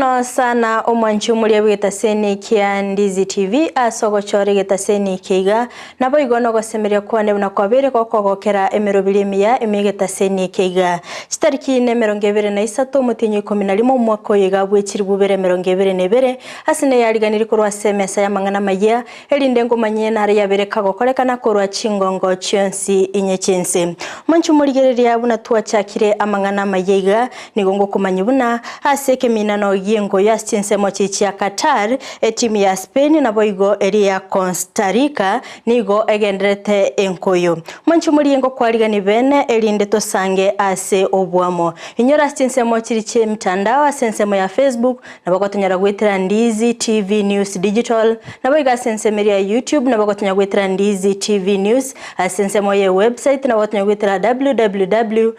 Mbuya mono sana omwanchi omoria bw'egetaseni kia Ndizi TV ase ogochora egetaseni eke iga. Naboigo nogosemeria kwane buna kwabeire gokogokera emerobiri emiya ime y'egetaseni eke iga. Chitariki nemerongo ebere na isato omotienyi o ikomi na rimo omwaka oyo iga bw'echiribu ibere emerongo ebere na ebere ase neyariganirie korwa ase emesa y'amang'ana amayia erinde ngomanyie nare yabeire kagokorekana korwa chingongo chionsi inye chi'ense. Mwanche omorigereria buna twachakire amang'ana amayia iga, Nigo ngokomanyia buna ase ekeminano gi'engoyo ase chinsemo chi chia Qatar, etimu ya Spain naboigo eria ya Costa Rica nigo egendererete enkoyo. Mwanche morie ngokwarigani bene erinde tosange ase oboamo. Inyora ase chinsemo chiri chi'emitandao ase ensemo ya Facebook nabo gotonyora goetera Ndizi TV News Digital, naboigo ase ensemo eria ya YouTube nabo gotonyora goetera Ndizi TV News, ase ensemo ye website nabo gotonyora goetera www.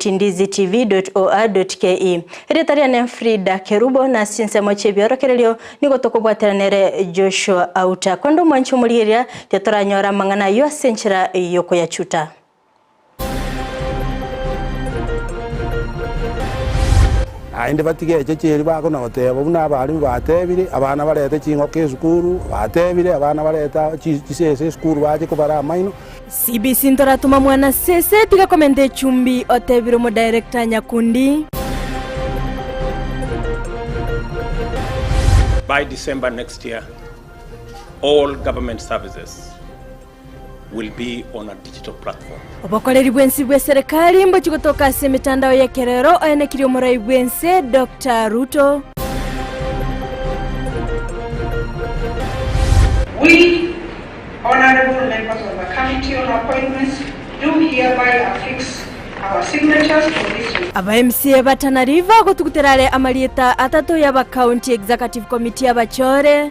Ndizitv.or.ke. Erieta riane Frida Kerubo, na ase chinsemo chi'ebiorokererio nigo tokobwatera nere Joshua Auta. Korende omwanchi omorigereria, titoranyora amang'ana ayio ase enchera y'okoyachuta. Naende batige echeche eria bakona goteba buna abalimu batebire, abana barete ching'oko esukuru, batebire abana barete chisese esukuru bache kobara amaino. CBC ntoratoma mwana sese tiga komenta echumbi otebire omodirector Nyakundi. By December next year, all government services will be on a digital platform. Obokoreri bw'ense bw'eserekari mbochie gotoka ase emetandao y'ekerero oenekirie omorai bw'ense Doctor Ruto. We Honourable members of the Committee on Appointments do hereby affix our signatures to this report. Aba MCA ba Tana River gotugutera are amarieta atato y'aba County Executive Committee abachore.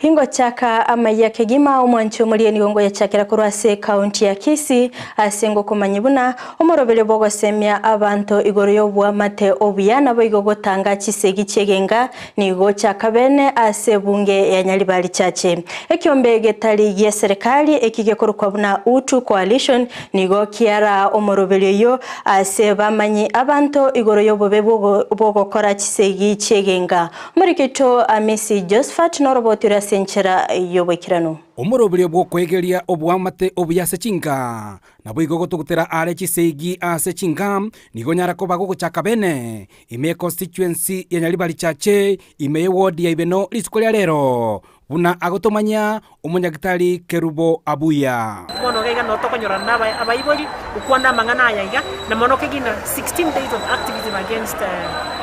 Ingochaka amayia kegima omwanchi omoria nigo ngoyachakera korwa ase ekaunti ya Kisii ase ngokomanyia buna omoroberio bw'ogosemia abanto igoro y'oboamate obuya naboigo gotanga chisegi chi'egenga nigo gochaka bene ase ebunge ya Nyaribari Chache. Ekiombe getari gi'eserekari eki gekorokwa buna Utu Coalition nigo kiaraa omoroberio oyio ase bamanyi abanto igoro y'obobe bw'ogokora chisegi chi'egenga. Omoriki oito Amisi Josephat noroboti ore ase enchera y'oboikeranu. Omoroberio bw'okoegeria oboamate obuya ase chinka, naboigo gotogutera are chisegi ase chinka, nigo onyare koba gogochaka bene ime econstituency ya Nyaribari Chache ime ye ward ya Ibeno rituko ria rero, buna agotomanyia Omonyagitari Kerubo Abuya. Bono iga iga noo tokonyorana na abaibori gokwana amang'ana aya iga, na mono kegina 16 days of activism against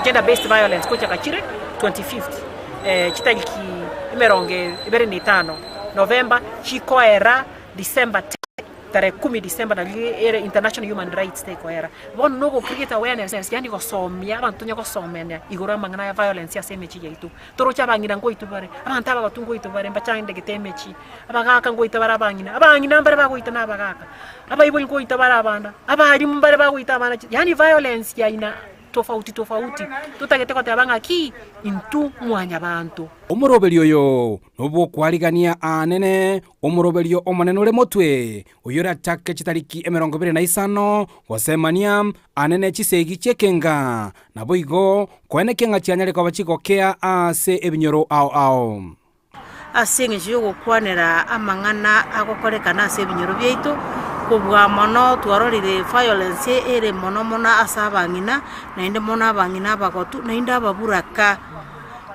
gender based violence gochaka chire 25th chitariki emerongo ebere na etano November chikoera December 10. Tarehe kumi December nario ere International Human Rights Day koera. Bono nogo create awareness yaani gosomia abanto tonya gosomania igoro y'amang'ana ya violence ase emechie yaito. Toroche abang'ina ngoitwa bare, abanto abagotu ngoitwa bare mbachandegete emechie, abagaka ngoitwa bare abang'ina, abang'ina mbare bagoitwa na abagaka, abaibori ngoitwa bare abana, abalimu mbare bagoita abana yaani violence ya aina tofauti tofauti. Totagete goteba ng'aki intwe mwanyabanto. Omoroberio oyo nobw'okwarigania aanene Omoroberio omonene ore motwe, oyorachake chitariki 25, gosemania ane ne chisegi chi'ekenga, naboigo koenekia ng'a chianyare koba chigokea ase ebinyoro ao ao. Ase engencho y'ogokwanera amang'ana agokorekana ase ebinyoro biaito, kobua mono twarorire violence ere mono mono ase abang'ina, naende mono abang'ina abagotu, naende ababuraka.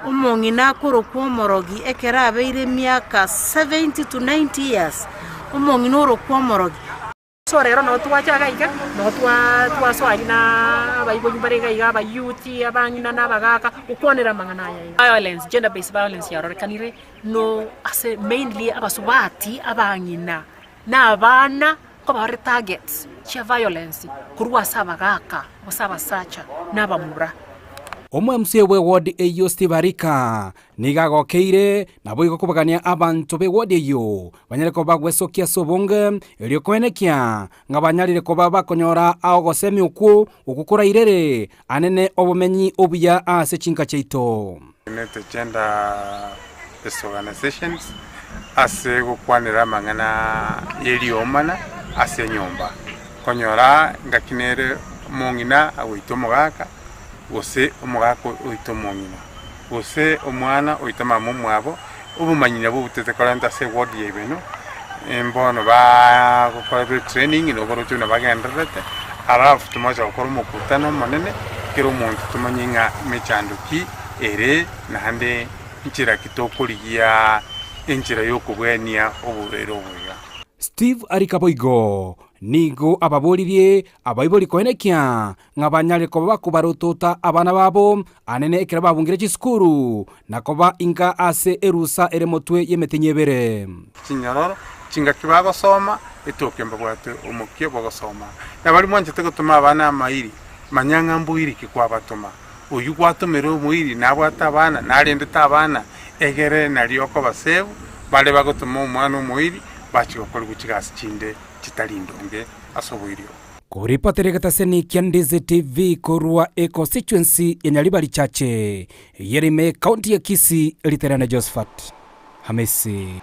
Omong'ina akorokwa omorogi ekero abeire emiaka 70 to 90 years, omong'ina orokwa omorogi. So rero noo twacha iga iga, noo twa twaswari na abaibori mbare iga iga, abayouth, abang'ina na abagaka, gokwanera amang'ana aya iga. Violence, gender based violence yarorekanire no ase mainly abasubati, abang'ina, na abana, nkobare targets chia violence korwa ase abagaka gose abasacha na abamura. Omo-MCA bw'eward eyio Steve Arika nigo agokeire naboigo kobagania abanto b'eward eyio banyare koba bagwesokia ase obonge erio koenekia ng'a banyarire koba bakonyora ogosemia okwo okwo korairere anene obomenyi obuya ase chinka chiaito. United Gender Based Organisations ase gokwanera amang'ana y'eriomana. ase enyomba. Konyora ngaki nere omong'ina agoita omogaka, gose omogaka oita omong'ina, gose omwana oita mama omwabo, obomanyi nabwo botete korenta ase eward ya Ibeno, mbono baagokora etraining na oboroche buna bagendererete, alafu tomoche gokora omokutano omonene, kera omonto tomanye ng'a mechando ki ere naende nchera ki tokorigia enchera ya okobwania oborwaire obo iga. Steve Arika boigo nigo ababoririe abaibori koenekia ng'a banyare koba bakobarotota abana babo anene ekero babungire chisukuru, na koba inka ase erusa ere motwe y'emetinyi ebere. Chinyororo chingaki bagosoma, etoke mbabwate omokia bw'ogosoma. Na baria mwanchete gotoma abana amairi, manya ng'a mboiri ki kwabatoma. Oyio gwatomire omoiri nabwate abana, narendete abana, egere nario okobasebu, baria bagotoma omwana omoiri, bachie gokorigwa chigasi chinde chitari ndonge ase oboiri obo. Koripotera egetaseni kia Ndizi TV korwa econstituency ya Nyaribari Chache, eyere ime y'ecounty ya Kisii, Riterane Josephat Hamisi.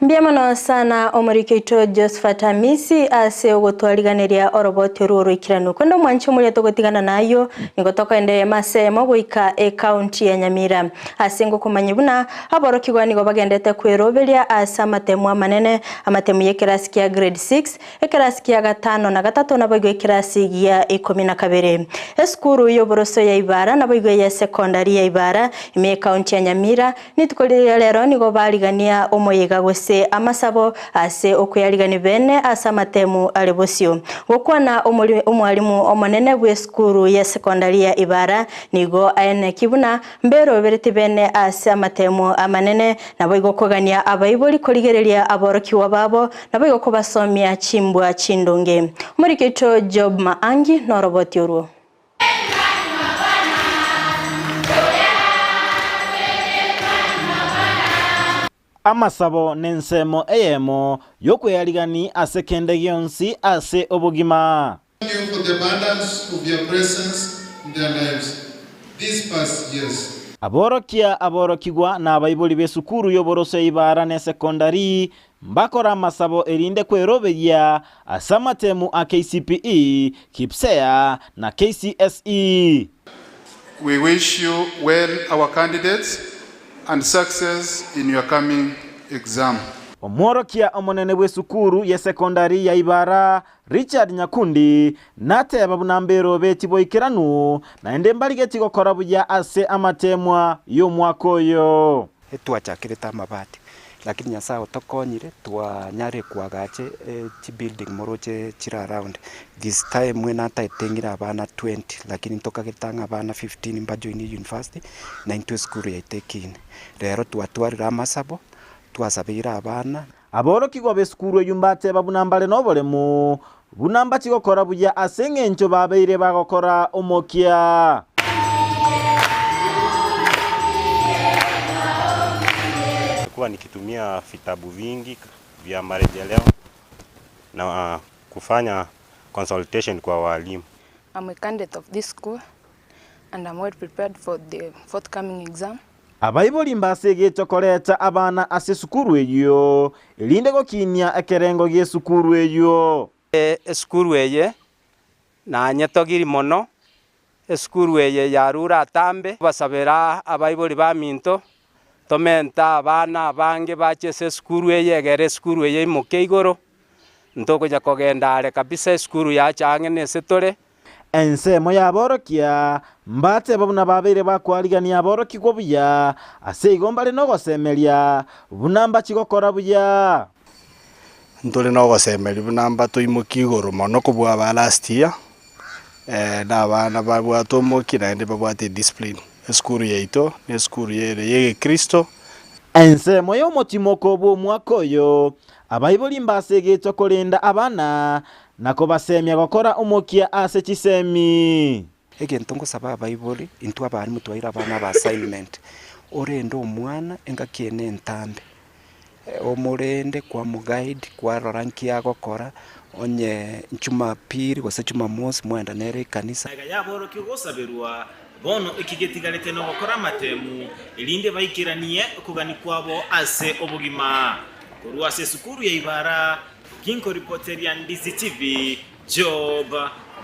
Mbuya mono sana omoriki oito Josephat Hamisi ase ogotwariganeria oroboti orwo oroikeranu. Korende omwanchi omoria togotigana nayio, nigo tokoenda eyemo ase eyemo goika ecounty ya Nyamira. Ase ngokomanya buna aborokigwa nigo bagendete kweroberia ase amatemu amanene, amatemu y'ekerasi kia grade 6, Ekerasi kia gatano na gatato naboigo ekerasi gia ikomi na kabere. Esukuru y'oboroso ya Ibara naboigo eye sekondari ya Ibara ime y'ekaunti ya Nyamira, rituko riria rero nigo barigania omoyega gose amasabo ase okweyarigania bene ase amatemu are bosio. Gokwana omwalimu omonene bw'esukuru ya sekondari ya Ibara nigo aeneki buna Mberobereti bene ase amatemo amanene, naboigo kogania abaibori korigereria aborokigwa babo, naboigo kobasomia chimbwa chindonge. Omoriki oito Job Maangi noroboti orwo. Amasabo nensemo eyemo y'okweyarigani ase kende gionsi ase obogima. Thank you for the abundance of your presence in their lives these past years. Aborokia, aborokigwa, na abaibori b'esukuru y'oboroso ya Ibara ne Sekondari mbakore amasabo erinde kweroberia ase amatemu a KCPE, KPSEA na KCSE. We wish you well our candidates and success in your coming exam. Omworokia omonene bw'esukuru y'esekondari ya Ibara, Richard Nyakundi, nateba buna mberobeti boikeranu, naende mbarigeti gokora buya ase amateemwa y'omwaka oyo. Etwachakerete amabati, lakini Nyasaye otokonyire twanyarire koagacha chibuilding moroche chire around. This time mwene nataete ng'ire abana 20 lakini ntokagete ang'e abana 15 mbajoinie university, na intwe esukuru yaito ekine. Rero twatwarire amasabo, twasabeire abana. Aborokigwa b'esukuru eyio mbateba buna mbare noboremu, buna mbachie gokora buya ase engencho babeire bagokora omokia. Nimekuwa nikitumia vitabu vingi vya marejeleo na kufanya consultation kwa walimu. I'm a candidate of this school and I'm well prepared for the forthcoming exam. Abaibori mbasegete koreta abana ase esukuru eyio, erinde gokinia ekerengo gi'esukuru eyio. Esukuru eye nanyetogiri mono, esukuru eye yarure atambe. Basabera abaibori baminto, tomente abana abange bache ase esukuru eye egere esukuru eye imoke igoro, ntokonya kogenda are kabisa esukuru yacha ang'e nese tore. Ensemo y'aborokia mbateba buna babeire bakwarigania aborokigwa buya, ase igo mbare nogosemeria buna mbachie gokora buya. Ntore nogosemeria buna mbatoimokie igoro mono kobua aba last year, na abana babwate omokia naende babwate ediscipline. Esukuru yaito na esukuru ere ya egekristo. Ensemo y'omotimoko bw'omwaka oyo, abaibori mbasegetwe korenda abana na kobasemia gokora omokia ase chisemi. Egento ngosaba abaibori, intwe abalimu twaire abana aba assignment, orende omwana engaki eye na entambe, omorende kwamoguide, kwarora nki agokora, onye jumapili gose jumamosi mwaenda nere ekanisa. Magega y'aborokigwa gosaberwa, bono eki getigarete nogokora amatemu, erinde baikeranie okogania kwabo ase obogima. Korwa ase esukuru ya Ibara. Ginkoripoteria Ndizi TV, Job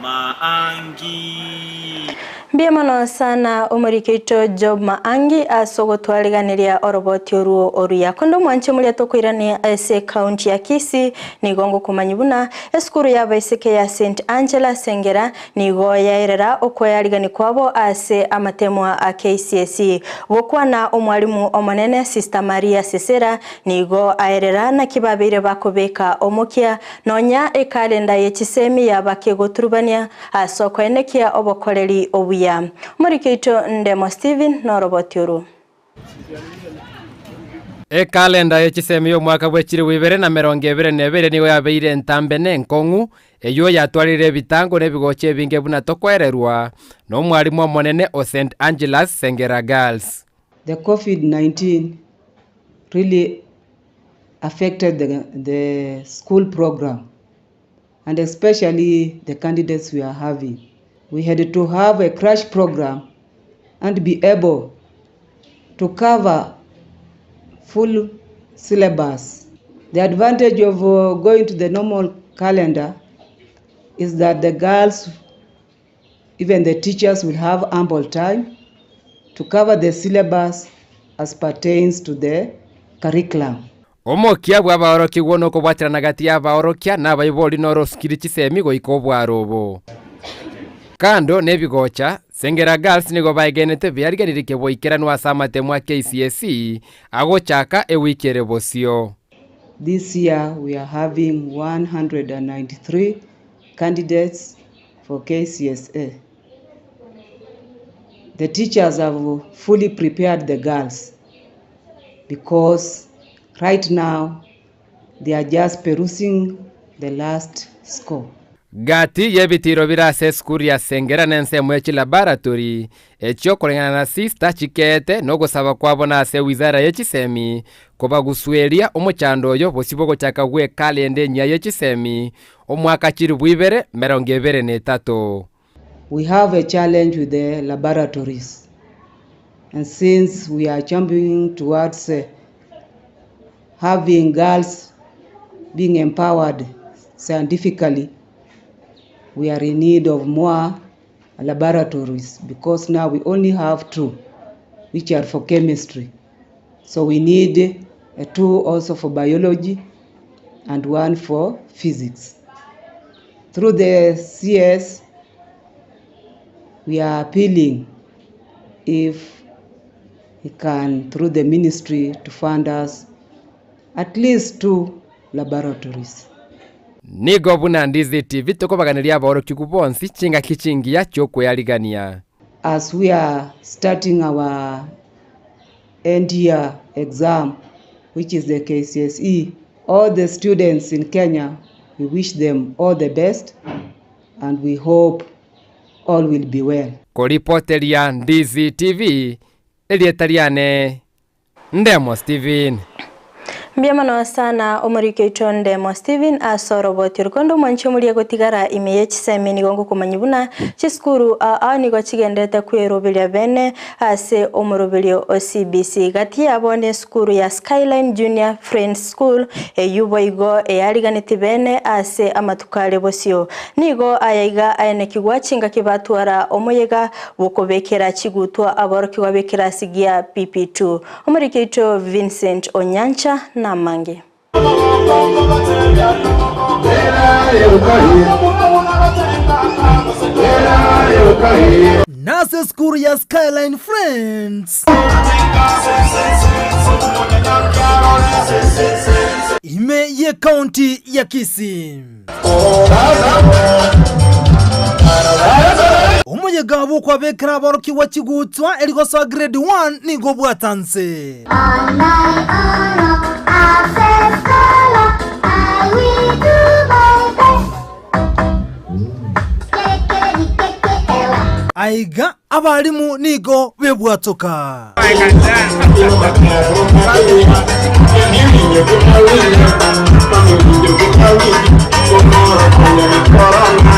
Maangi. Mbuya mono sana omoriki oito Job Maangi ase ogotwariganeria oroboti orwo oruya. Konde omwanche moria tokoirania ase ekaunti ya Kisii nigo ngokomanyia buna esukuru y'abaiseke ya St Angela Sengera Nigo yaerera okweyarigania kwabo ase amatemwa a KCSE. Gokwana omwalimu omonene Sister Maria Sisera nigo aerera naki babeire bakobeka omokia nonya ekalenda ye chisemi yabakegoturubania ase okoenekia obokoreri obuya. Omoriki oito Ndemo Stephen noroboti oru. Ekalenda ye chisemi y'omwaka bwe chilifu ibere na emerongo ebere na ebere nigo yabeire entambe na enkong'u, eyio yatwarire ebitango na ebigocha ebinge buna tokoererwa nomwalimu omonene o St Angela's Sengera Girls. The Covid 19 really affected the, the school program and especially the candidates we are having. We had to have a crash program and be able to cover full syllabus. The advantage of uh, going to the normal calendar is that the girls, even the teachers, will have ample time to cover the syllabus as pertains to the curriculum. Omokia bw'abaorokigwa nokobwaterana gati y'abaorokia na abaibori norosukiri chisemi goika obwaro obo. Kando nebigocha, Sengera Girls nigo baegenete biariganirie keboikeranu ase amatemu a KCSE agochaka ewiki ere bosio. This year we are having 193 candidates for KCSE. The teachers have fully prepared the girls because right now they are just perusing the last score. Gati y'ebitiiro bire ase esukuru ya Sengera na ensemo ye chilaboratory echio koreng'ana na Sister chikeete nogosaba kwabo na ase wizara ye chisemi kobagusueria omochando oyo bosio bogochaka gwe kalenda enyia ye chisemi omwaka chilifu ibere merongo ebere na etato. We have a challenge with the laboratories and since we are championing towards uh, having girls being empowered scientifically, we are in need of more laboratories because now we only have two, which are for chemistry. So we need a two also for biology and one for physics. Through the CS, we are appealing if he can, through the ministry, to fund us at least two laboratories. Nigo buna Ndizi TV tokobaganeria abaorokigwa bonsi chingaki chingiya chi'okwearigania. As we are starting our end year exam which is the KCSE, all the students in Kenya, we wish them all the best and we hope all will be well. Koripoteria Ndizi TV, erieta riane Ndemo Steven. Mbuya mono sana omoriki oito Ndemo Steven ase oroboti oro. Korende omwanchi omoria gotigara ime ye chisemi nigo ngokomanyia buna chisukuru aa nigo chigenderete kweroberia bene ase omoroberio o CBC. Gati yabo nesukuru ya Skyline Junior Friends School eyio boigo eyariganeti bene ase amatuko are bosio. Nigo aya iga aenekigwa chingaki batwara omoyega bw'okobekera chigutwa aborokigwa b'ekerasi gia PP2. Omoriki oito Vincent Onyancha namange. Nase esukuru ya Skyline Friends. Ime y'Ekaunti ya Kisii. Omoyega bw'okwabekera aborokigwa chiguutwa eri gosoa grade 1 nigo obwatanse. Aiga abalimu nigo bebwatoka.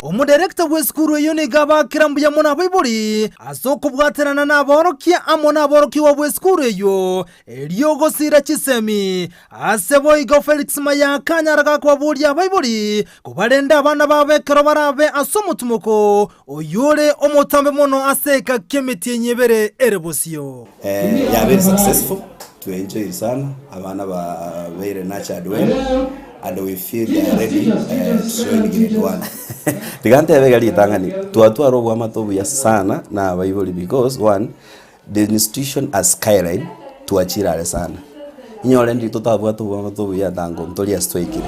Omoderekta bwe. bw'esukuru eyio nigo abakera mbuya mono abaibori ase okobwaterana naborokia amo naborokigwa bw'esukuru eyio, erio gosiira chisemi. Ase boigo Felix Mayaka anyare gakobaboria abaibori kobarenda abana babo ekero barabe ase omotimoko oyio ore omotambe mono ase egeka ki'emetienyi ebere ere bosio. Eh, ya very successful twe-enjoyire sana abana babeire nurtured well and we feel they are ready eh, to join grade one. Tiga ntebe iga ritang'ani, twatwara oboamate obuya sana na abaibori because one, the institution as Skyline twachire are sana. Inyore ndiri totabwate oboamate obuya tango ntori ase twaikire.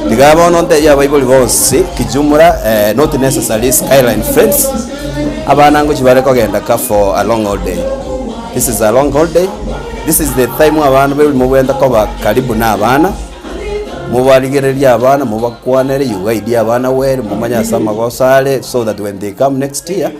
Tiga bono ntebie abaibori bonsi kijumla eh, not necessary Skyline friends, abana ngochi bare kogenda ka for a long holiday. This is a long holiday, this is the time abana baibori mobwenerete koba karibu na abana, mobarigererie abana, mobakwanere, you guide abana well, momanye ase amagoso are so that when they come next year,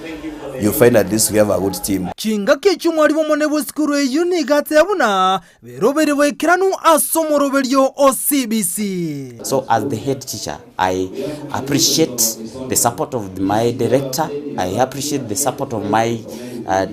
you find at least we have a good team. Chingaki echio mwarimu omonene bw'esukuru eyio nigo ateba buna beroberi boikeranu ase omoroberio o CBC. So as the head teacher I appreciate the support of my director, I appreciate the support of my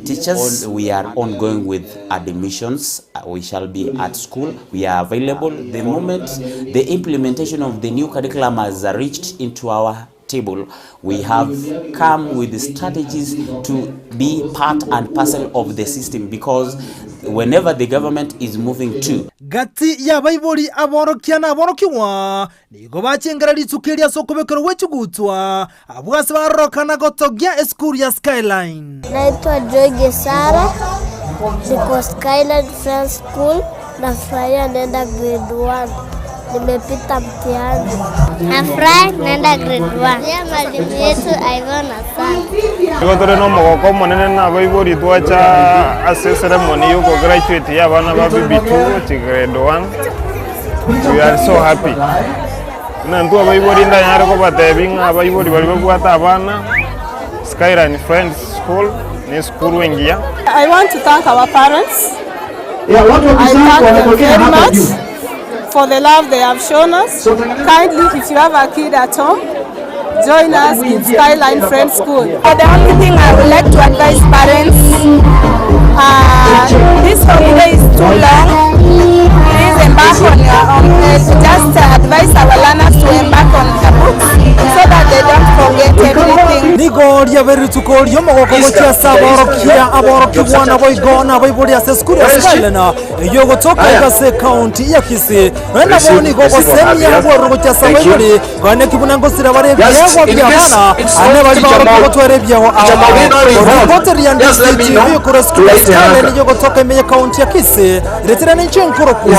teachers. We are ongoing with admissions, we shall be at school, we are available. The moment the implementation of the new curriculum has reached into our table, we have come with strategies to be part and parcel of the system because whenever the government is moving to. Gati y'abaibori aborokia na aborokigwa nigo bachengera rituko eri ase okobekerwa gwe chigutwa, abwo ase barorokana gotogia esukuru ya Skyline. Naitwa Joy Gesara, niko Skyline Friends School, nafurahia naenda grade 1. Nimepita mtihani. Nafurahi naenda grade 1. Ya mwalimu yetu Ivona sana. Nigo tore nomogoko omonene na abaibori twacha ase eceremony ya okograduate ya abana ba BB2 gochia grade 1, we are so happy. Buna intwe abaibori ndanyare kobatebia ng'a abaibori baria babwate abana, Skyline Friends School ne esukuru engiya. I want to thank our parents. I thank them very much for the love they have shown us. Kindly, if you have a kid at home, join us in Skyline Friends School. The only thing I would like to advise parents, this holiday is too long. Please embark on your own. Just advise our learners to embark on the books so that they don't forget everything. Nigo riabeire rituko ri'omogoko gochia ase aborokia, aborokigwa naboigo nabaibori ase esukuru ya Skyline eyio egotoka iga ase ekaunti ya Kisii. Nonya nabo nigo ogosemia bwororo gochia ase abaibori koeneki buna ngosira bare ebiegwa bi'abana ane baria baorokia gotwara ebiegwa ao ao. Ripoti ria Ndisi TV korwa esukuru ya Skyline eyio egotoka ime y'ekaunti ya Kisii, retire ninche nkorokwa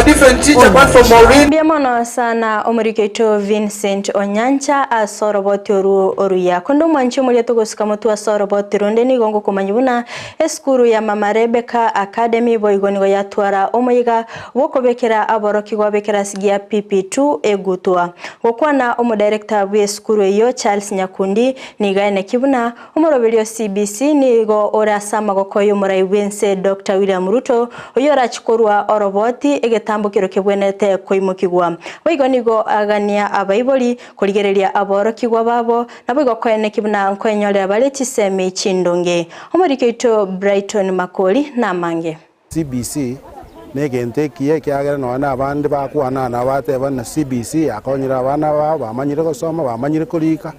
Vincent Onyancha. Mbuya mono sana omoriki oito Vincent Onyancha ase oroboti orwo oruya. Konde omwanchi omoria togosika motwe ase oroboti ronde nigo ngokomanyia buna esukuru ya Mama Rebecca Academy boigo nigo yatwara omoyega bw'okobekera aborokigwa b'ekerasi gia PP2 egutwa. Gokwana omodirector bw'esukuru eyio Charles Nyakundi nigo aeneki buna Omoroberio o CBC nigo ore ase amagoko y'omorai bw'ense Doctor William Ruto, oyio orachie korua oroboti egetambokero kebwenerete koimokigwa. Boigo nigo agania abaibori korigereria aborokigwa babo, naboigo koeneki buna nkoenyorera bare chisemi chindonge. Omoriki oito Brighton Makori namange. CBC negento ekiya ekiagera nonya na abande bakwana nabo bateba ng'a CBC yakonyire abana babo bamanyire gosoma bamanyire korika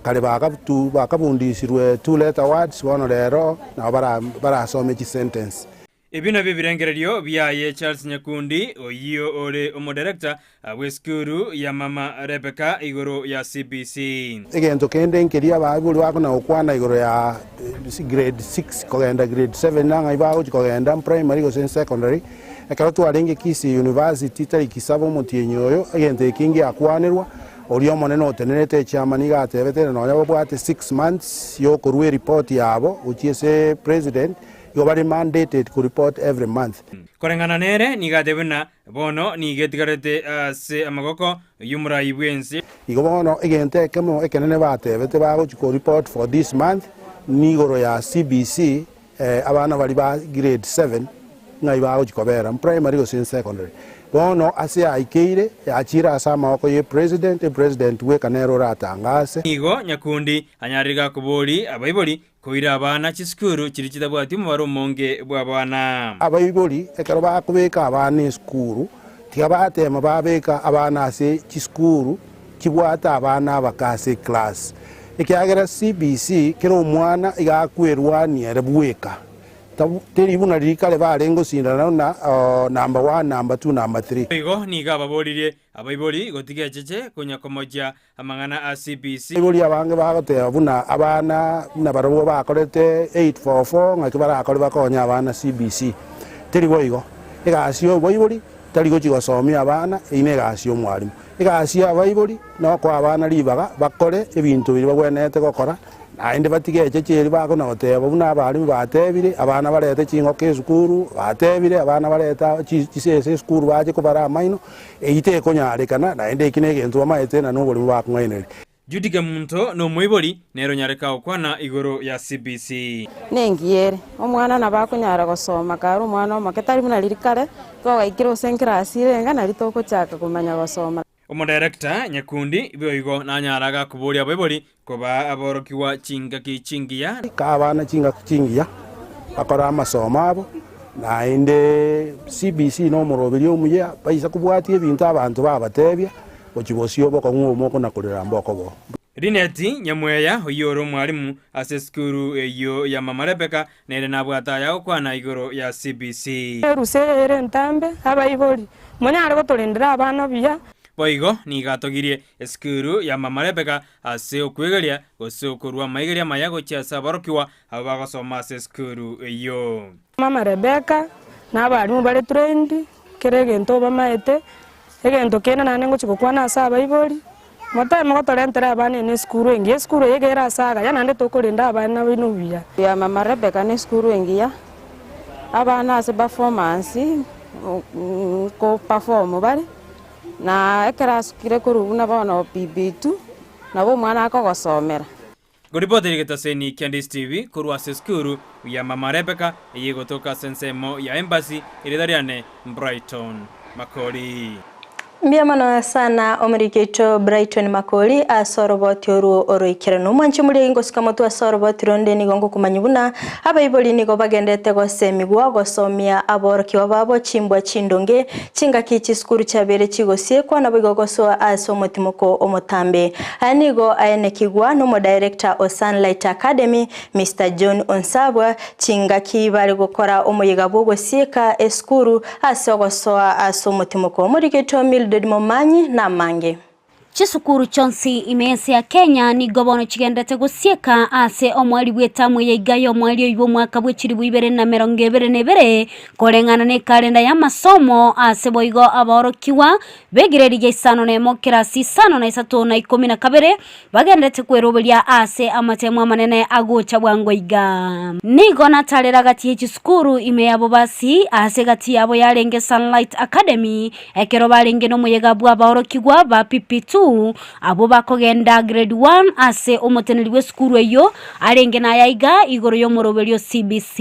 kare bakabundisirwe two letter words bono rero nabo barasome chisentence. Ebi nabio ebirengererio biaye Charles Nyakundi, oyio ore omodirector bw'esukuru ya Mama Rebecca igoro ya CBC. Egento kende nkeria abaibori bakona gokwana igoro ya grade 6 kogenda grade 7 nang'ai bagochia kogenda primary gose secondary. Ekero twarenge Kisii University tariki saba omotienyi oyo, egento eke ngiakwanerwa, oria omonene otenerete echairman iga atebete nonya babwate 6 months yokorua eripoti yabo gochia ase president, igo bare mandated ko report every month. Koreng'ana nere nigo atebe buna Bono nigo etigarete ase amaboko y'omoraai bw'ense. Igo bono egento ekemo ekenene batebete bagochia ko report for this month nigoro ya CBC abana baria ba grade 7 ng'ai bagochia kobera, primary gose secondary. Bono ase yaikeire, yachiire ase amaboko y'epresident, epresident bweka nere oratangase. Nigo Nyakundi anyarire gakobori abaibori koira abana chisukuru chiria chitabwati omobaro omonge bw'abana. Abaibori ekero bakobeka abana esukuru, tiga batema babeka abana ase chisukuru chibwate abana abake ase eclass, ekiagera CBC kera omwana iga akwerwania ere bweka. Teri buna riria kare barenge gosindana buna number one, number two, number three. Boigo nigo ababoririe abaibori gotiga echeche konya komochia amang'ana a CBC. Abaibori abange bagoteba buna abana buna barobwo bakorete 844 ng'aki barakore bakonye abana CBC. Teri boigo. Egasi ya oboibori tari gochia gosomia abana, eyio negasi ya omwalimu. Egasi ya abaibori nokoa abana ribaga bakore ebinto biria bagwenerete gokora Naende batige echeche eria bakona goteba buna abalimu batebire, abana barete chingoko esukuru, batebire abana barete chisese esukuru bache kobara amaino, eyio tekonyarekana, naende eki negento bamaete na noborimo bakong'ainereria. Judy Kemunto nomoibori, nere onyareka gokwana igoro ya CBC. Nengiya ere, omwana nabo akonyara gosoma kare omwana omoke, tari buna riria kare twagaikire gose enkirasi ere enga nari togochaka komanya gosoma. Omodaerekta Nyakundi boigo nanyara gakoboria abaibori kobaa aborokigwa chingaki chingiya. Kaa abana chingaki chingiya bakore amasomo abo, naende CBC nomoroberio omuya baisa kobwatia ebinto abanto babatebia gochia bosio obokong'u obo mokonakorera mbokobo. Linet Nyamweya, oyio ore omwalimu ase esukuru eyio ya Mama Rebecca, nere nabwate aya gokwana igoro ya CBC. Erusa eye ere entambe, abaibori, monyare gotorendera abana buya. Boigo nigo atogirie esukuru ya Mama Rebecca ase okwegeria gose okorua amaigeria amaya gochia ase aborokigwa abwo bagosoma ase esukuru eyio. Mama Rebecca na abalimu bare trained, kera egento obamaete, egento kende naende ngochia gokwana ase abaibori, moteme gotorentera abana ene esukuru engiya, esukuru eye iga ere ase agaya naende tokorenda abana baino buya. Ya mama Rebecca ne esukuru engiya, abana ase performance nko perform bare, na ekero asukire korwa buna bono bb2, nabo omwana akogosomera. Ngoripoteri getaseni kia Ndisi TV korwa ase esukuru ya Mama Rebecca eye egotoka ase ensemo ya Embassy, erieta riane Brighton Makori. Mbuya mono sana omoriki oito Brighton Makori ase oroboti orwo oroikeranu. Mwanche moria ingosuka motwe ase oroboti ronde nigo ngokomanya buna abaibori nigo bagenderete gosemigwa gosomia aborokigwa babo chimbwa chindonge chingaki chisukuru chiabeire chigosiekwa naboigo gosoa ase omotimoko omotambe. Aya nigo aenekigwa nomodirector o Sunlight Academy, Mister John Onsabwa, chingaki bare gokora omoyega bw'ogosieka esukuru ase ogosoa ase omotimoko. Omorikito Mildred Momanyi namange. Chisukuru chionsi ime y'ense ya Kenya nigo bono chigenderete gosieka ase omoerio bw'etamu eye iga y'omoerio oyio bw'omwaka bwe chilifu ibere na emerongo ebere na ebere, koreng'ana na ekalenda y'amasomo ase boigo abaorokigwa B'egredi ya isano na emo kerasi isano na isato na ikomi na kabere bagenderete kweroberia aase amatemo amanene agocha bwango iga. Nigo natarera gati ye chisukuru ime yabo basi, aase gati yabo yarenge Sunlight Academy, ekero barenge nomoyega bw'abaorokigwa ba PP2, abwo bakogenda grade one ase omoteneneri bw'esukuru eyio arenge naya iga igoro y'omoroberio CBC.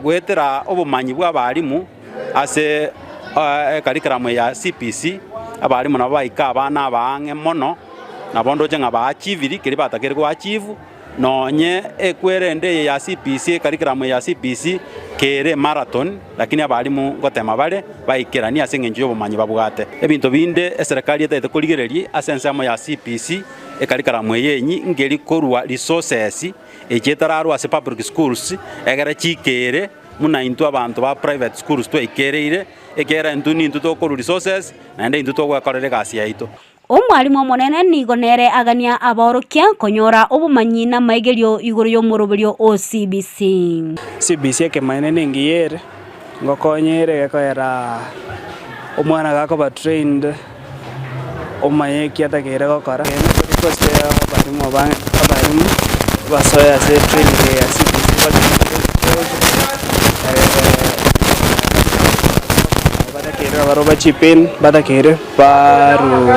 Goetera obomanyi bw'abalimu Ase ecurriculum ya CBC, abalimu nabo baika abana abaang'e mono, nabo ndoche ng'a baachiviri keria batakeire goachieve, nonye ekwerende eye ya CBC ecurriculum eye ya CBC kere emarathon, lakini abalimu ngotema bare baikeranie ase eng'encho ya obomanyi babwate. Ebinto binde eserekari etagete korigereria ase ensemo ya CBC, ecurriculum eye enyi nkeri korwa resources echi etararwa ase public schools, egere chikere. Buna intwe abanto ba private schools twaikereire, ekiagera intwe nintwe tokorwa resources, naende intwe togwekorera egasi yaito. Omwalimu omonene nigo nere agania abaorokia konyora obomanyi namaigerio igoro y'omoroberio o CBC. CBC ekemanyererio nengiya ere, ngokonya ere gekoera omwana gakoba trained omanye eki atakeire gokora. Gose abalimu abalimu basoe ase etraining eye ya CBC batakeire barobwo bachip in batakeire baru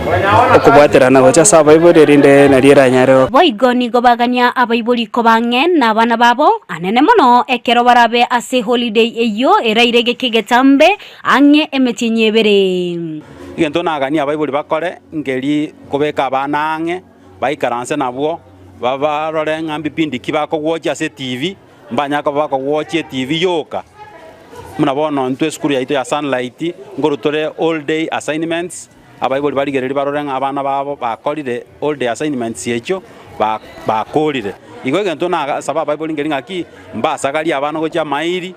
Okobwaterana gocha ase abaibori erinde nario eranyare go. Boigo nigo bagania abaibori koba ang'e nabana babo, anene mono ekero barabe ase holiday eyio eraire egeka egetambe ang'e emetienyi ebere. Egento naganie abaibori bakore nkeri kobeka abana ang'e, baikaranse nabwo, babarore ng'a mbipindi ki bakogwochia ase etibi, mbanyare koba bakogwochia etibi yoka. Buna bono intwe esukuru yaito ya Sunlight, nkorwa tore all day assignments, abaibori barigereria barore ng'a abana babo bakorire all day assignments echio, ba bakorire. Igo egento nagasaba abaibori nkeri ng'aki, mbasagarie abana gochia amairi,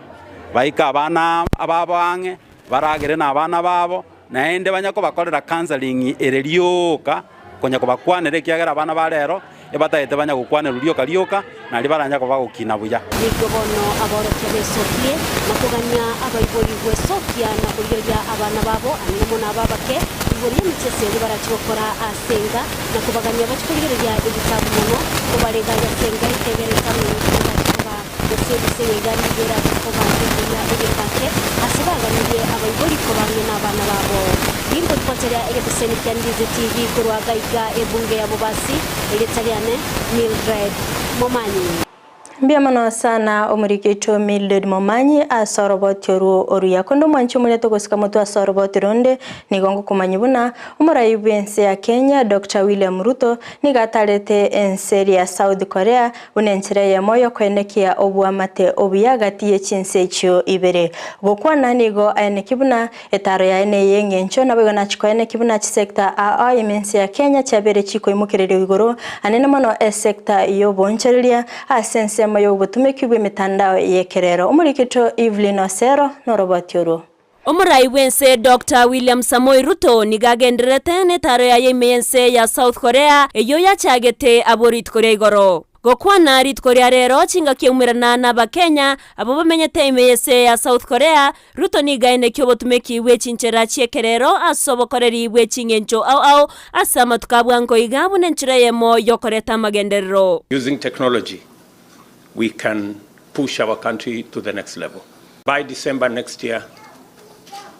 baike abana ababo ang'e, baragere na abana babo, naende banya kobakorera counselling ere rioka, konya kobakwanera ekiagera abana ba rero ebatagete banya gokwanerwa rioka rioka, nario baranya koba gokina buya. Nigo bono aborokia besokie, na kogania abaibori gwesokia na korigereria abana babo, ang'e mono aba abake, igoro y'emechieso eria barachie gokora ase enka, na kobagania bachie korigereria ebitabu mono, kobaregaria ase enka ekiagera etamu eyio terache koba gose ebise eyeiga nigo erache koba engiya egeka ake, ase baganirie abaibori koba ang'e nabana babo. Gingotipoteria egeteseni kia Ndizi TV korwa gaiga ebunge ya Bobasi, erieta riane Mildred Momanyi. Mbuya mono sana omoriki oito Mildred Momanyi ase oroboti orwo oruya. Konde omwanchi omoria togosika motwe ase oroboti ronde, nigo ngokomanyia buna omorai bw'ense ya Kenya Doctor William Ruto nigo atarete ense eria ya South Korea Buna enchera eyemo y'okoenekia oboamate obuya gati ye chinse echio ibere. Gokwana nigo aeneki buna etaro yaye ney'engencho, naboigo nachia koeneki buna chisecta aa ime ense ya Kenya chiabeire chikoimokereria igoro anene mono esecta y'oboonchoreria ase ensemo y'obotumeki bw'emetandao y'ekerero. Omorikito Evelyn Osero noroboti orwo. Omorai bw'ense Doctor William Samoei Ruto nigo agendererete netaro yaye ime y'ense ya South Korea eyio yachagete abwo rituko ria igoro. Gokwana rituko ria rero chingaki aumerana n'Abakenya abwo bamenyete ime y'ense ya South Korea, Ruto nigo aenekia obotumeki bwe chinchera chi'ekerero ase obokoreri bwe ching'encho ao ao ase amatuko a bwango iga buna enchera eyemo y'okoreta amagenderero. Using technology we can push our country to the next level. By December next year,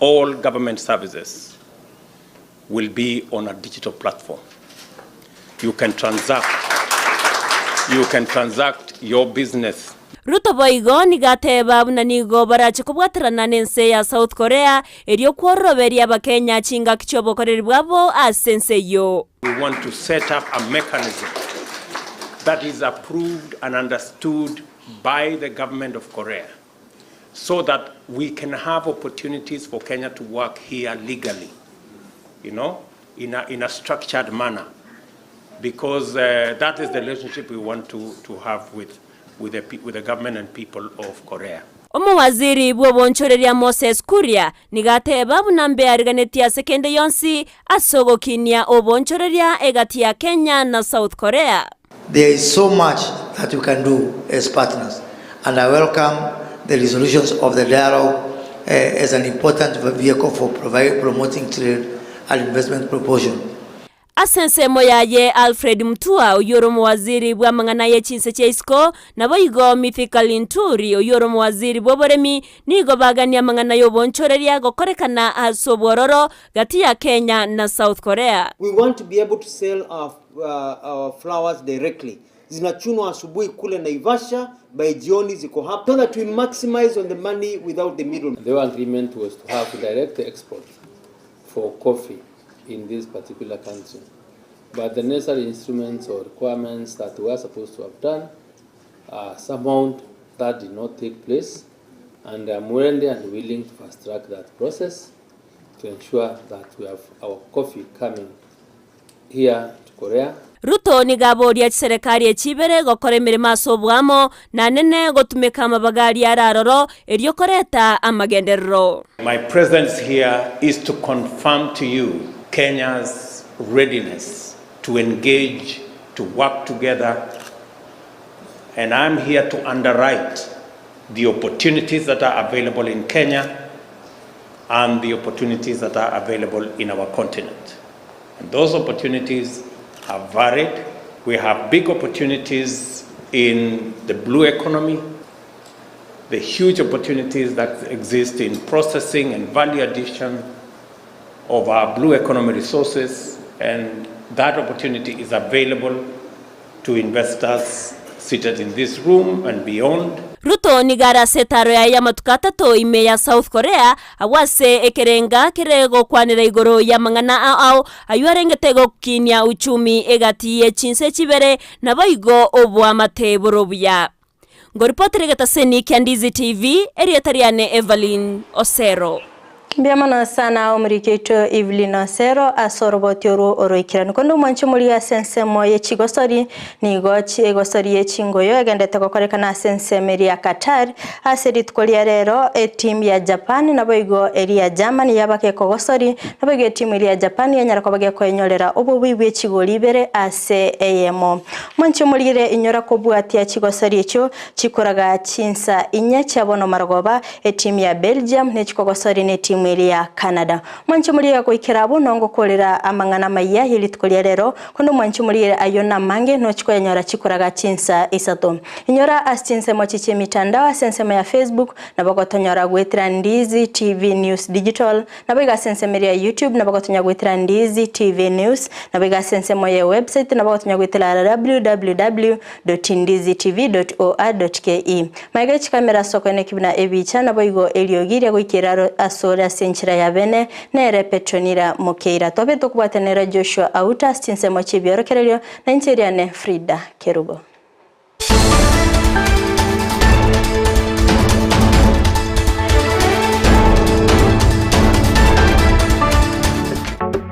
all government services will be on a digital platform. You can transact, you can transact your business Ruto boigo nigo ateba buna nigo barache kobwaterana nense ya South Korea erio kwororoberia abakenya chingaki chiobokoreri bwabo ase ense eyio. We want to set up a mechanism that is approved and understood by the government of Korea so that we can have opportunities for Kenya to work here legally, you know, in a, in a structured manner, because uh, that is the relationship we want to, to have with, with, the, with the government and people of Korea. Omowaziri bw'obonchoreria Moses Kuria nigo ateba buna mbeariganetie ase kende yonsi ase ogokinia obonchoreria egati ya Kenya na South Korea. There is so much that we can do as partners and I welcome the resolutions of the dialogue as an important vehicle for promoting trade and investment proportion. Ase ensemo yaye Alfred Mutua, oyio ore omowaziri bw'amang'ana ye chinse chia isiko, naboigo Mithika Linturi, oyio ore omowaziri bw'oboremi, nigo bagania amang'ana y'obonchoreria gokorekana ase obwororo gati ya Kenya na South Korea. We want to be able to sell our, uh, our flowers directly. Zinachunwa asubuhi kule Naivasha, by jioni ziko hapa, so that we maximize on the money without the middle. The agreement was to have direct export for coffee in this particular country. But the necessary instruments or requirements that we were supposed to have done, somehow that did not take place. And I'm ready and willing to fast track that process to ensure that we have our coffee coming here to Korea. Ruto nigo aboria chiserekari echi ibere gokora emeremo ase oboamo, na nene gotumeka amabaga aria are aroro, erio koreta amagenderero. My presence here is to confirm to you Kenya's readiness to engage, to work together, and I'm here to underwrite the opportunities that are available in Kenya and the opportunities that are available in our continent. And those opportunities are varied. We have big opportunities in the blue economy, the huge opportunities that exist in processing and value addition of our blue economy resources And that opportunity is available to investors seated in this room and beyond. Ruto nigo are ase etaro yaye y'amatuko atato ime ya South Korea, agwo ase ekerenga kere gokwanera igoro y'amang'ana ao ao ayio arengete gokinia uchumi egati ye chinse chibere naboigo oboamate bore obuya. Ngoripotera egetaseni kia Ndizi TV, erieta riane Evelyn Osero. Mbuya mono sana omoriki oito Evelyn Osero ase oroboti orwo oroikeranu. Konde omwanche omorigia ase ensemo ye chigosori, nigo egosori ye chingoyo egenderete gokorekana ase ensemo eria ya Qatar. Ase rituko ria rero etimu ya Japan naboigo eria ya Germany yaba gekogosori, naboigo etimu eria ya Japan yanyara koba gekoenyorera obobui bwe chigori ibere ase eyemo. Mwanche omorigire inyora kobwatia chigosori echio chikoraga chinsa inye chia bono marogoba, Etimu ya Belgium nechikogosori netimu eria ya Canada. Mwanche omorigire goikera abwo nongokorera amang'ana amayia ye rituko ria rero, konde omwanche omorigire ayio namange nochi koyanyora chikoraga chinsa isato. Inyora ase chinsemo chi chiemitandao ase ensemo ya Facebook nabo gotonyora goetera Ndizi TV News Digital, Naboigo ase ensemo eria ya YouTube nabo gotonya goetera Ndizi TV News, naboigo ase ensemo ye website nabo gotonya goetera www.ndizitv.or.ke. Magega echikamera ase okoeneki buna ebicha naboigo eriogi ria goikera aro asore ase enchera ya bene nere Petronila Mokeira. Twabe tokobwatanera Joshua Auta ase chinsemo chi'ebiorokererio na inche eriane Frida Kerubo.